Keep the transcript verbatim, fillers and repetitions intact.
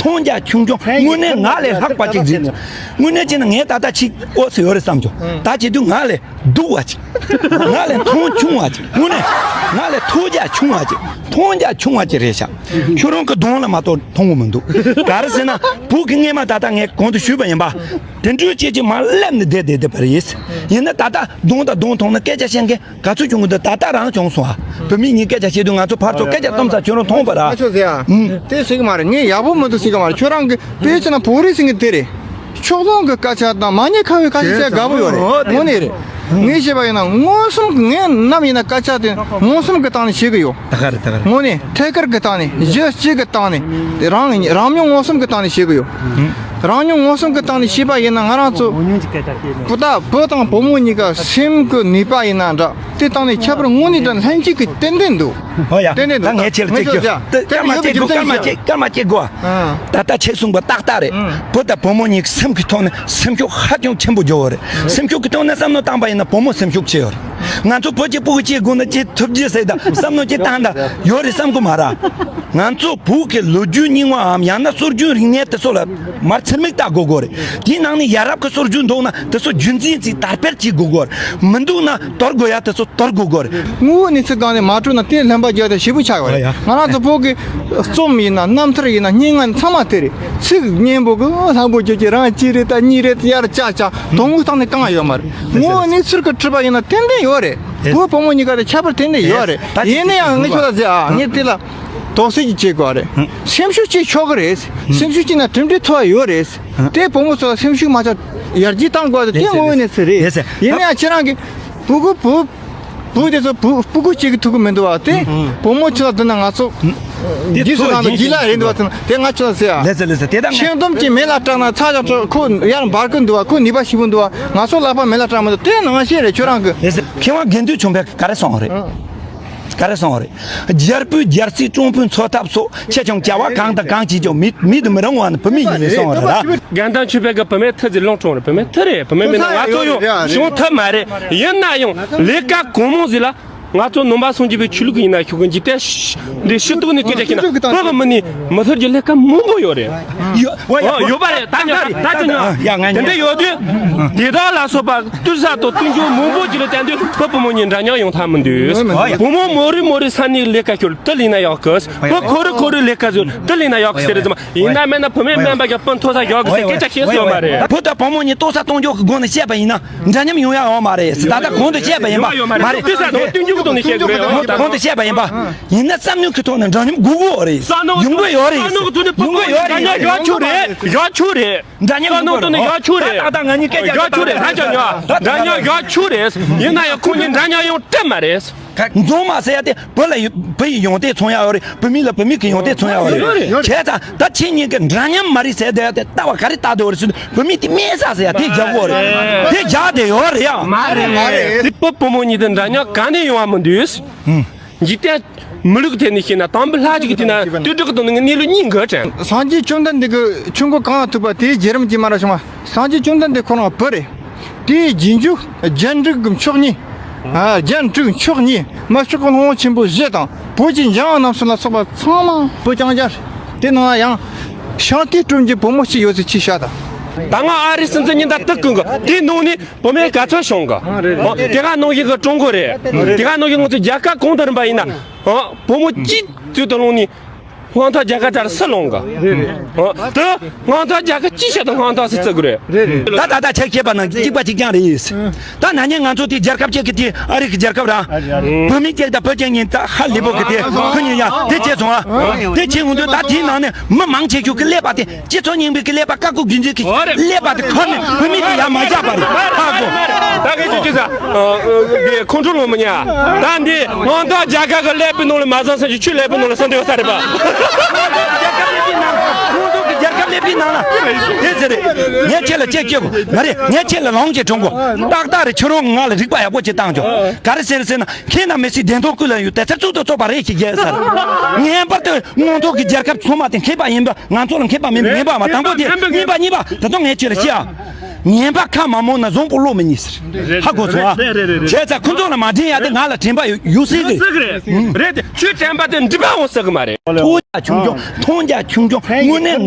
མཐོང་རྒྱ་ཆུང་ཆུང་། དངོས་གནས་ང་ལས་ལྷག་པ་ཅིག་ཟིན། དངོས་གནས་བྱས་ན་ངས་ད་ལྟ་ཅིག་ཨོ་ཙི་ཡོད་རེད་བསམ་བྱུང་། ད་བྱེད་དུས་ང་ལས་སྡུག་པ་ཅིག་ང་ལས་མཐོང་ཆུང་བ་ཅིག་དངོས་གནས་ང་ལས་མཐོང་རྒྱ་ཆུང་བ་ཅིག་མཐོང་རྒྱ་ཆུང་བ་ཅིག་རེད་ཤག་ཁྱོད་རང་གི་གདོང་ལ་མ་གཏོགས་མཐོང་གི་མི་འདུག་ག་རེ་ཟེར་ན་བུ་གི་སྔས་མ་ད་ལྟ་ངས་གོང་དུ་ཞུས་པ་ཡིན་པ། དེ་འདྲའི་ཅིག་ཅིག་མ་སླེབས་ནས་བསྡད་བསྡད་བསྡད་པ་རེད། ཡིན་ན་ད་ལྟ་གདོང་དང་གདོང་མཐོང་ན་སྐད་ཆ་བཤད་མཁན་ག་ཚོད་བྱུང་གི་འདུག་ད་ལྟ་རང་བྱུང་སོང་ཨ། བུད་མེད་གཉིས་སྐད་ཆ་བཤད་དུས་ང་ཚོ་ཕར་ཚུར་སྐད་ཆ་གཏོང་ས་ཁྱོད་རང་མཐོང་བ་ར། ཨ་ཆོག་ཟེར་ཨ། ཨུམ། དེ་ཟེར་གི་མ་རེད། ངས་ཡག་པོ་མི་འདུག་ཟེར་གི་མ་རེད། ཁྱོད་རང་གི་དཔེ་བྱས་ན་བོད་རིགས་ཟེར་མཁན་དེ་རེད། ཕྱོགས་ལྷུང་གི་སྐད་ཆ་དང་མ་ཉེས་ཁ་བའི་སྐད་ཆ་བཤད་དགའ་པོ་ཡོད་རེད། དངོས་གནས་རེད། ངས་བཤད་པ་ཡིན་ན་མངོན་སུམ་གྱི་ངས་ནམ་ཡིན་ན་སྐད་ཆ་དེ་མངོན་སུམ་གྱི་སྟེང་ནས་བཤད་གི་ཡོད། ད་ག་རེད་ད་ག་རེད། དངོས་གནས་ཐད་ཀར་གྱི་སྟེང་ནས་གཞི་གཅིག་གི་སྟེང་ནས་དེ་རང་རང་མྱོང་མངོན་སུམ་གྱི་སྟེང་ནས་བཤད་གི་ཡོད། རང་མྱོང་མངོན་སུམ་གྱི་སྟེང་ནས་བཤད་པ་ཡིན་ན་ང་རང་ཚོ་བུ་དང་བུ་མོ་གཉིས་ཀ་སེམས་ཀྱི་ནུས་པ་ཡིན་ན་འདྲ། དེ་སྟེང་ནས་ཁྱད་པར་དངོས་གནས་དང་ལྷན་སྐྱེས་ཀྱི་ཏན་ཏན་འདུག་ཨོ་ཡ། ཏན་ཏན་འདུག་ད་ངས་ཁྱེད་ལ་གཅིག་ཞུ། ད་སྐར་མ་གཅིག་དགོས། སྐར་མ་གཅིག་སྐར་མ་གཅིག་དགོས། ད་ལྟ་ཁྱེད་གསུངས་པ་ཏག་ཏག་རེད། བུ་དང་བུ་མོ་གཉིས་སེམས་ཀྱི་ཐོག་ནས་སེམས་ཤུགས་ཧ་ཅང་ཆེན་པོ་རྒྱོབ་ཡོད་རེད། སེམས་ཤུགས་ཀྱི་ཐོག་ནས་བསམ་བློ་བཏང་པ་ཡིན་ན་བུ་མོ་སེམས་ཤུགས་ཆེ་ཡོད་རེད། ང་ཚོ་བུ་གཅིག་སྤུ་གུ་གཅིག་དགོས་ན་ཅི་ཐུབ་ཀྱི་ཟེར་ད་བསམ་བློ་ཅི་བཏང་ད་ཡོད་རེད་བསམ་གི་མ་རེད། ང་ཚོ་བོད་ཀྱི་ལོ་རྒྱུས་རྙིང་བའམ་ཡང་ན་སྲོལ་རྒྱུན་རིག་གནས་དེ་ཚོ་ལ་མར་ཚུར་མིག་ལྟ་དགོས་དགོས་རེད། དེའི་ནང་ནས་ཡ་རབས་ཀྱི་སྲོལ་རྒྱུན་འདུག་ན་དེ་ཚོ་རྒྱུན་འཛིན་ཅིག་དར་སྤེལ་བྱེད་དགོས་དགོས་རེད། མི་འདུག་ན་དོར་དགོས་ཡ་དེ་ཚོ་དོར་དགོས་དགོས་རེད། དངོས་པོའི་གནས་ཚུལ་སྒང་ནས་མ་སྤྲོ་ན་དེ་ལྷན་པ་རྒྱག་ཡ་ཞེ་པོ་ཆགས་ཡོད་རེད། ང་རང་ཚོ་བོད་ཀྱི་རྩོམ་ཡིན་ན་རྣམ་ཐར་ཡིན་ན་སྙན་ངག་ཚང་མ་དེ་རེད། ཚིག་སྙན་པོ་གི་ལྷང་པོ་ཁྱོད་ཀྱི་རང་གཅིག་རེད་ད་གཉིས་རེད་ཡར་བཅག་བཅག་དོན་དངོས་སྟེང་ནས་གང་ཡོད་མ་རེད། དངོས་པོའི་གནས་ཚུལ་གྱི་འཁྲིད་པ་ཡིན་ན་ཏན་ཏན་ཡོད་རེད། བུ་བུ་མོ་གཉིས་ཀ་དེ་ཁྱད་པར་ཏན་ཏན་ཡོད་རེད། ཡིན་ན་ཡང་ངས་ཁྱོད་ལ་ཟེར་ཨ་ངས་དེ་ལ་དོགས་སེལ་གྱི་བྱེད་དགོས་རེད། སེམས་ཤུགས་ཅིག་ཆོག་གི་རེད། སེམས་ཤུགས་ཅིག་ན་གྲུབ་འབྲས་ཐོབ་ཡོད་རེད། དེ་བུ་མོ་ཚོ་ལ་སེམས་ཤུགས་མ་ཆག་ཡར་རྒྱས་བཏང་དགོས་དེ་དངོས་པོའི་གནས་ཚུལ་རེད། ཡིན་ན་ཡང་ཁྱེད་རང་གི་བུ་གུ་བུ་བུ་དེ་ཚོ་བུ་སྤུ་གུ་གཅིག་གི་ཐུག་གི་མི་འདུག་བ་དེ་བུ་མོ་ཁྱོད་ལ་དེ་ན་ང་ཚོ་རྗེས་སུ་ལངས་ཏེ་རྗེས་ལ་རེད་འདུག་བ་དེ་ན་དེ་ང་ཁྱོད་ལ་ཟེར་ཨ། ལེ་ཚེ་ལེ་ཚེ་དེ་དང་ཤིང་དུམ་གྱི་མེ་ལ་སྐྲག་ན་ཚ་ཡང་སྐྲག་ཁོ་ཡར་འབར་གི་འདུག་བ་ཁོ་ནུས་པ་ཞེ་པོ་འདུག་བ་ང་ཚོ་ལག་པ་མེ་ལ་སྐྲག་མི་འདུག་དེ་ནང་བཞིན་རེད་ཁྱོད་རང་གི། ལེ་ཚེ་མཁས་དབང་དགེ་འདུན་ཆོས་འཕེལ་ག་རེ་གསུངས་རེད། ག་རེ་གསུངས་རེད། རྒྱལ་པོས་རྒྱལ་སྲིད་སྤྲང་པོས་འཚོ་ཐབས་སོགས་ཆེ་ཆུང་བྱ་བ་གང་དང་གང་བྱེད་ཀྱང་མི་མི་དུ་མི་རུང་བ་ནི་བུད་མེད་ཡིན་ནས་གསུངས་པ་རེད་ལ། དགེ་འདུན་ཆོས་འཕེལ་གྱི་བུད་མེད་ཐུ་ཟེར་ལུང་དྲངས་རེད། བུད་མེད་ཐུ་རེད། བུད་མེད་མིན་ན་ང་ཚོ་ཡང་གཞུང་ཐུ་མ་རེད། ཡིན་ན་ཡང་ལས་ཀ་གང་མང་ཟིག་ལ་ང་ཚོ་ནང་པ་སངས་རྒྱས་པའི་ཆོས་ལུགས་ཡིན་ན་ཤོག་གི་འཇིག་རྟེན་འདི་ཤི་སྟོང་ནས་སྐད་ཆ་བཤད་ན་བུ་གི་མི་ནི་མི་ཐུར་གྱི་ལས་ཀ་མང་པོ་ཡོད་རེད། ཡོད་ཡོད་པ་རེད། ད་ཉོ་ད་ད་ཉོ་དེ་འདྲ་ཡོད་དུས་དེ་དག་ལ་སོགས་པ་བསྟུན་ས་དང་བསྟུན་རྒྱུ་མང་པོ་ཅིག་ལ་བརྟེན་དུས་བུ་བུ་མོ་གཉིས་འདྲ་མཉམ་ཡོང་ཐབས་མི་འདུག་བུ་མོ་མོ་རེ་མོ་རེ་ས་ནས་ལས་ཀ་ཤོར་དུ་ལས་ན་ཡག་གི། བུ་ཁོ་རེ་ཁོ་རེ་ལས་ཀ་ཤོར་དུ་ལས་ན་ཡག་གི་ཟེར་རེད་ཙམ་ཡིན་ན་མེད་ན་བུད་མེད་སྨན་པ་གི་སྤུན་མཐོ་ས་ཡག་གི་ཟེར་སྐད་ཆ་བཤད་སྲོལ་མ་རེད། བུ་དང་བུ་མོ་གཉིས་ལྟོ་ས་གཏོང་རྒྱུ་གི་སྒོ་ནས་བཤད་པ་ཡིན་ན་འདྲ་མཉམ་ཡོང་ཡག་ཡོད་མ་རེད། ད་ལྟ་གོང་དུ་བཤད་པ་ཡིན་པ་མ་རེད། ལྟོ་ས་གཏོང་རྒྱུ་གི་ཐོག་ནས་བཤད་དགོས་རེད། གོང་དུ་བཤད་པ་ཡིན་པ་ཡིན་ན་བསམ་མནོ་གི་ཐོག་ནས་འདྲ་མཉམ་དགོས་ཀྱི་ཡོད་རེད། ཡོང་གི་ཡོད་རེད། ཡོང་གི་ཡོད་རེད། ཡག་ཆོག་རེད། ཡག་ཆོག་རེད། འདྲ་མཉམ་བསམ་བློ་བཏང་ནས་ཡག་ཆོག་རེད། ད་ད་ང་གཉིས་སྐད་ཆ་ཡག་ཆོག་རེད། ད་ཅང་ཡག་འདྲ་མཉམ་ཡག་ཆོག་རེད། ཡིན་ན་ཡང་ཁོང་གཉིས་འདྲ་མཉམ་ཡོང་གྲབས་མ་རེད། འཛོམས་མ་ཟེར་ཡ་དེ་བུ་ལ་ཡོ་བུ་ཡི་ཡོན་ཏན་མཚོན་ཡ་ཡོད་རེད། བུད་མེད་ལ་བུད་མེད་ཀྱི་ཡོན་ཏན་མཚོན་ཡ་ཡོད་རེད། བྱས་ཙང་ད་ཁྱེད་གཉིས་ཀྱི་འདྲ་མཉམ་མ་རེད་ཟེར་བསྡད་ཡ་དེ་ལྟ་བ་ག་རེ་ལྟ་འདོད་རེད་ཟེར་དུས་བུད་མེད་དེ་དམན་ས་ཟེར་ཡ་དེ་རྒྱག་གི་ཡོད་རེད། དེ་རྒྱག་བསྡད་ཡོད་རེད་ཡ། མ་རེད་མ་རེད། དེ་བུ་བུ་མོ་གཉིས་དེ་འདྲ་མཉམ་ག་ནས་ཡོང་བ་མི་འདུག་འཇིག་རྟེན་མི་ལུགས་ཐད་ནས་བཤད་ན་དང་པོ་ལྷ་ཅིག་གི་དེ་ན་དུས་དྲུག་གི་དོན་ནི་གནས་ལུགས་གཉིས་འགལ་དྲན། སངས་རྒྱས་བཅོམ་ལྡན་འདས་ཀྱི་ཆོས་འཁོར་གང་ལ་ཐུག་པ་དེའི་རྗེ་རིམ་གྱི་མ་ར་བྱུང་བ། སངས་རྒྱས་བཅོམ་ལྡན་འདས་ཁོ་རང་བུ་རེད། དེའི་རྗེས་འཇུག་རྒྱན་དྲུག་གི་མཆོག་གཉིས། ཨ་རྒྱན་དྲུག་མཆོག་གཉིས་མ་ཕྱོགས་ཀྱི་སློབ་དཔོན་ཆེན་པོ་བཞི་དང་བོད་ཀྱི་འཇམ་དབྱངས་རྣམ་གསུམ་ལ་སོགས་པ་ཚང་མ་བུ་རྐྱང་རྐྱང་རེད། དེ་ནང་ཡང་ཤིང་རྟའི་སྒྲོམ་གྱི་བུ་མོ་གཅིག་ཡོད་ཚུལ་ཅིག་བཤད་དང་། ད་ང་ཨ་རིའི་སྲིད་འཛིན་ཉི་ཟླ་སྟག་ཀུན་གྱི་དེའི་ནང་ནས། བུད་མེད་ག་ཚོད་བྱུང་གི། ཨོ་དེ་ག་ནང་བཞིན་གི་ཀྲུང་གོ་རེད། དེ་ག་ནང་བཞིན་ང་ཚོ་རྒྱལ་ཁབ་གང་དུ་རིམ་པ་ཡིན་ན། ཨོ་བུ་མོ་གཅིག་དུས་དུ་ལོང་ནི། དབང་ཐང་རྒྱལ་ཁབ་གྲལ་སུ་ལོང་གི། ཨོ་དུ་དབང་ཐང་རྒྱལ་ཁབ་གཅིག་བྱེད་དུ་དབང་ཐང་སུ་བརྩི་གི་རེད། ད་ད་ད་ཆེ་ཁྱེད་པ་ནང་གཅིག་པ་གཅིག་རྐྱང་རེད། ད་ན་ནིང་ང་ཚོ་དེ་རྒྱལ་ཁབ་གཅིག་གི་དེ་ཨ་རི་གི་རྒྱལ་ཁབ་ར། བུད་མེད་གཅིག་དང་བུ་གཅིག་གཉིས་ད་ཧ་ལས་པོ་གི་དེ་ཁོ་གཉིས་ཡང་དེ་བྱས་སོང་ཨ། དེ་བྱས་འོང་དུས་ད་དེའི་ནང་ནས་མི་མང་ཆེ་ཤོས་ཀྱི་ཀླད་པ་དེ། སྤྱི་ཚོགས་རྙིང་པའི་ཀླད་པ་བཀའ་བཀོད་རྒྱུད་འཛིན་གྱི་ཀླད་པ་དེ་ཁུར་ནས་བུད་མེད་དེ་ཡར་མ་བཞག་པ་རེད། ཧ་གོ། ད་གི་ཅི་ཅི་ཟ། གི་ཁོང་ཁྲོ་ལོ་མི་ཉ། ད་འདི་དབང་ཐང་རྒྱལ་ཁབ་ཀྱི་ཀླད་པའི་ནང་ལ་མ་བཟང་ས་ཅིག་ཆུ་ཀླད་པའི་ནང་ལ་སོང་དེ་ཡོད་ས་རེད་པ། ཁོང་ཚོ་གི་རྒྱལ་ཁབ་ཀླད་པའི་ནང་ལ་དེ་ཟེར་རེད། ངས་ཁྱེད་ལ་ཅེས་སྐྱེ་དགོས་མ་རེད། ངས་ཁྱེད་ལ་ལོང་ཅེས་གྲོང་གོ། ཏག་ཏག་རེད། ཁྱོད་རང་ང་ལ་རིག་པ་ཡག་པོ་ཅིག་བཏང་ཆོག་ག་རེ་ཟེར་ཟེར་ན། ཁྱེད་རྣམས་མི་སྲིད་བདེན་མཐོང་ཀུན་ལ་ཡོད་དེ་ཚེ་གཙུག་ཏུ་བཙུགས་པ་རེད་ཅེས་བརྗོད་ས་རེད། ངེས་པར་དུ་མངོན་རྟོགས་ཀྱི་རྒྱལ་ཁབ་ཚང་མ་དེ་མཁས་པ་ཡིན་པ་ང་ཚོ་ལ་མཁས་པ་མིན་པ་ངེས་པ་མ་དང་པོ་དེ་གཉིས་པ་གཉིས་པ་ད་དུང་ངས་ཁྱོད་ལ་བཤད་ཨ། ངན་པ་ཁ་མ་མོ་ན་བཟང་པོ་བློ་མི་ཉེས་ཟེར། ཧ་གོ་སོང་ཨ། རེད་རེད་རེད། བྱས་ཙང་ཁོ་ཚོ་ལ་མ་དྲན་ཡ་དེ་ང་ལ་དྲན་པ་ཡོད་ཡོད་སྲིད་རེད། རེད་དེ་ཁྱོད་དྲན་པ་དེ་འགྲིག་པ་འོང་ས་གི་མ་རེད། མཐོང་རྒྱ་ཆུང་ཆུང་མཐོང་རྒྱ་ཆུང་ཆུང་དངོས་གནས་ང་